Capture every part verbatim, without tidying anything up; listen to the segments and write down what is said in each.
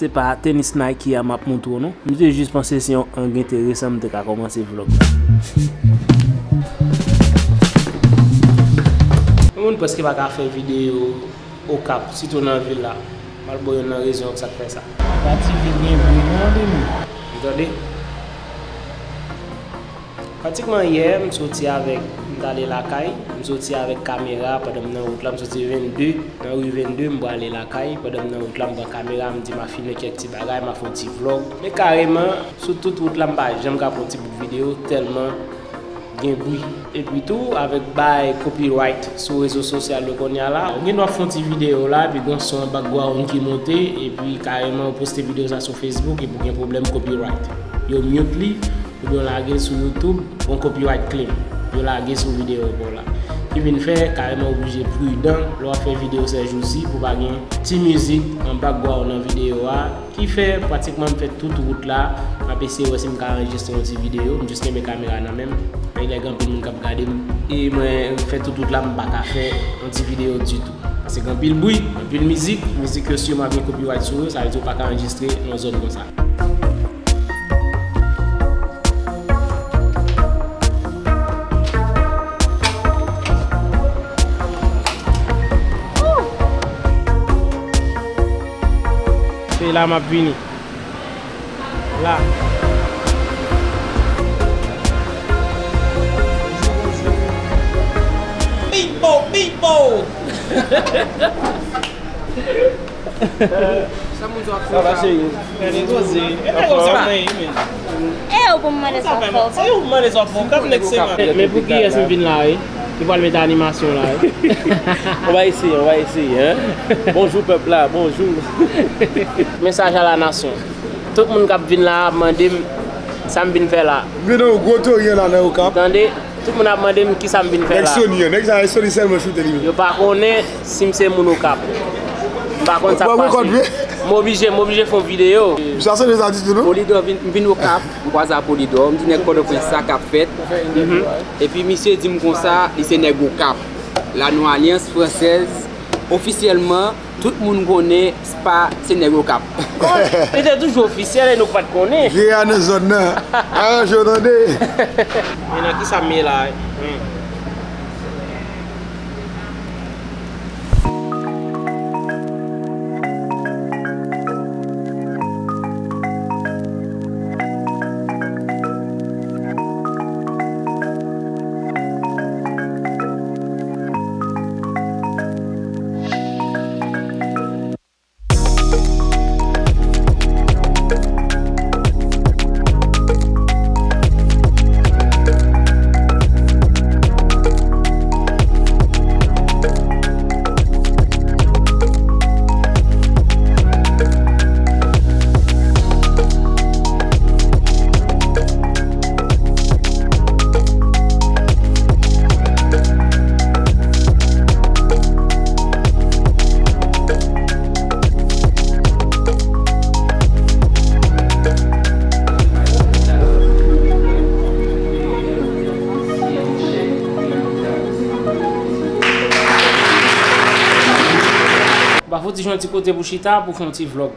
Se pa tenis Nike a m ap montre w non. M te jis panse se yon ang enteresan m te ka kòmanse vlòg la. Yon moun prèske pa ka fè videyo Okap, sitou nan vil la. M al ba w youn nan rezon sa k fè sa. Pati vil gen bri non, tande. Ou tande? Pratikman yè, m soti avèk, m t ale lakay, m soti avèk kamera pandan m nan wout la, m soti vennde, nan ri vennde, m prale lakay, pandan m nan wout la, m pran kamera, m di m a filme kèk ti bagay, m a fè yon ti vlòg. Men kareman, sou tout wout la, m pa janm ka pran yon ti bout videyo, tèlman gen bri. Epi tou, avèk bay copyright sou rezo sosyal yo kounye a la, ou gen dwa fè yon ti videyo la, epi gen yon son an background ki monte, epi kareman ou poste videyo sa sou Facebook, epi ou gen pwoblèm copyright. Yo mute li, oubyen yo lage l sou YouTube, yon copyright claim yo lage sou videyo pa w la. Ki vin fè, kareman ou oblije pridan lè w ap fè videyo sèjousi pou pa gen ti mizik an background nan videyo a. Ki fè, pratikman m fè tout wout la, m ap eseye wè si m ka anrejistre yon ti videyo. M jis kenbe kamera nan men m. Men lè gen anpil moun k ap gade m, e mwen fè tout wout la, m pa ka fè yon ti videyo ditou. Paske gen anpil bri, anpil mizik, mizik yo siman gen copyright sou yo, sa vle di ou pa ka anrejistre nan zòn konsa. Se la m ap vini. La. Bimbo, bimbo! Sa moun sa ap fè la? Sa va, cheri? Gade koze. E pa konsa. E ou pou m mande sa fè w. E ou mande sa fè w. Kap nèg se man. Men pou kiyès m vin la, wi? Ki pral mete animasyon la, wi? On va essayer, on va essayer, hein? Bonjou pèp la, bonjou. Mesaj a la nasyon. Tout moun k ap vin la ap mande m sa m vin fè la. Vin nan yon gwo toryan la nan Okap. Tande, tout moun ap mande m kisa m vin fè la. Nèg Sony an, nèg sa, Sony sèlman choute li menm. Yo pa konnen si m se moun Okap. M pa konn sa k pase. M oblije, m oblije fè yon videyo. Sa Sony sa di tou, non? Polidò vin, m vin Okap, m kwaze a Polidò, m di nèg Pòtoprens sa k ap fèt. Epi misye di m konsa, li se nèg Okap. La nou Alliance Française, ofisyèlman, tout moun konnen Spa se nèg Okap. Li te toujou ofisyèl e nou pa t konnen. Vye a nan zòn nan. Aranje w tande. Men nan kisa m ye la? Hmm. Ba fouti jwenn ti kote pou chita pou fè yon ti vlòg.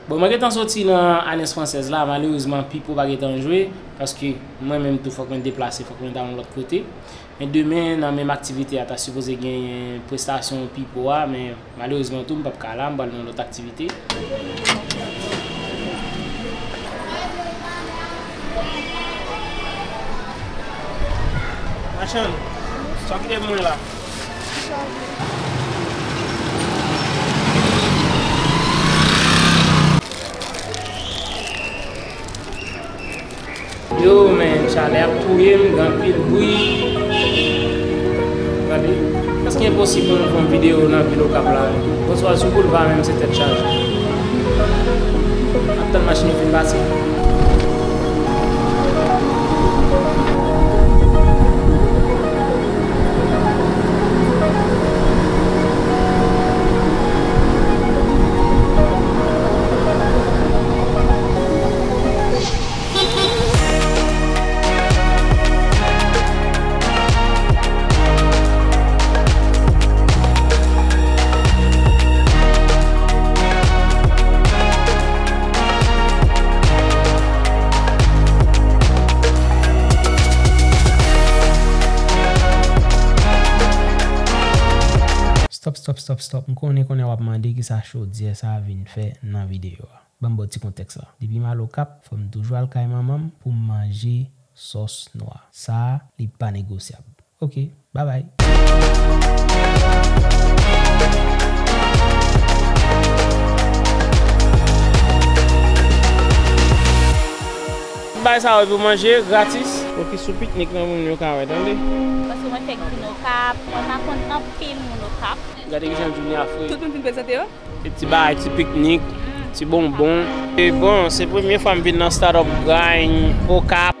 Bon, mwen gentan soti nan Alliance Française la, malerezman Pipo pa gentan jwe, paske mwen menm tou fòk mwen deplase, fòk mwen ta yon lòt kote. Men demen, nan menm aktivite a, ta sipoze genyen prestasyon Pipo a, men malerezman tou, m p ap ka la, m pral nan lòt aktivite. Machann, sa w kite pou mwen la? Yo, men, chalè ap touye m, gen anpil bri. Gade, prèske enposib pou nou fè yon videyo nan vil Okap la. Bonswa, sou boulva menm, se tèt chaje. Ap tann machin yo fin pase. Stop, stop. M konnen, konnen w ap mande kisa chodyè sa a vin fè nan videyo a. Ban m ba w ti kontèks la. Depi m al Okap, fò m toujou al kay manman m pou m manje sòs nwa. Sa a, li pa negosyab. Ok, babay. Bay sa yo pou manje gratis. Bon, ki sou piknik nan moun yo ka wè, tande. Paske mwen fèk vin Okap, mwen pa konn anpil moun Okap. Gade kijan jounen a fre. Tout moun fin prezante yo. Ti bagay, ti piknik, ti bonbon. E bon, se premye fwa m vin nan Startup Grind Okap.